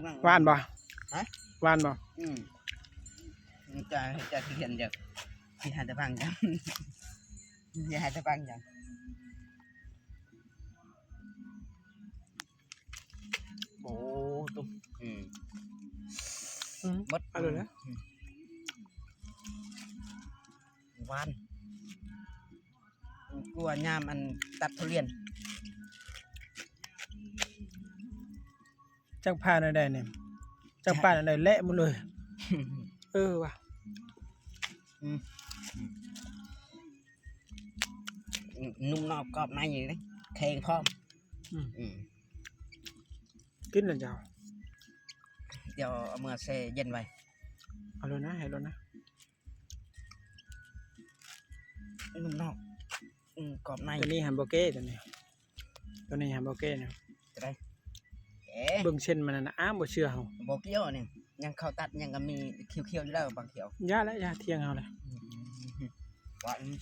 ຫວານບໍ່? ຮະ? ຫວານບໍ່? ອືມ ຈະ ຈະ ຊິເຫັນເດີ ຊິໃຫ້ແຕ່ຟັງຈັງ ຊິໃຫ້ແຕ່ຟັງຈັງ. ໂອ້ ຕຸ້ມ ອືມ ອືມ ໝົດ ເອົາເລີຍນະ ອືມ ຫວານ ກວ່າຍາມອັນຕັດທຸລຽນ. ຈັກຜ່າແນວໃດນີ້ ຈັກຜ່າແນວໃດ ແລະໝົດເລີຍ. ເອີວ່າ ອືມ ນຸ່ມນອກກອບໃນເດ້ ແຂງພ້ອມ. ອືມ ອືມ ກິນແລ້ວເຈົ້າ ດຽວເອົາເມືອແຊ່ເຢັນໄວ້. ເອົາໂລດນະ ໃຫ້ໂລດນະ. ນຸ່ມນອກ ອືມ ກອບໃນ. ຕົວນີ້ຫັ້ນບໍ່ເກ້ ຕົວນີ້ ຕົວນີ້ຫັ້ນບໍ່ເກ້ນະ. ຈະໄດ້ ເອີ ເບິ່ງເສັ້ນມັນນນະ ອ້າ ບໍ່ເຊື່ອເຮົາ. ບໍ່ກ່ຽວນີ້ ຍັງເຂົ້າຕັດຍັງກໍມີຂຽວໆຢູ່ແລ້ວ ບາງຂຽວ. ຢ່າແຫຼະ ຢ່າຖຽງເຮົາແຫຼະ. ອືມ ວ່າ ອືມ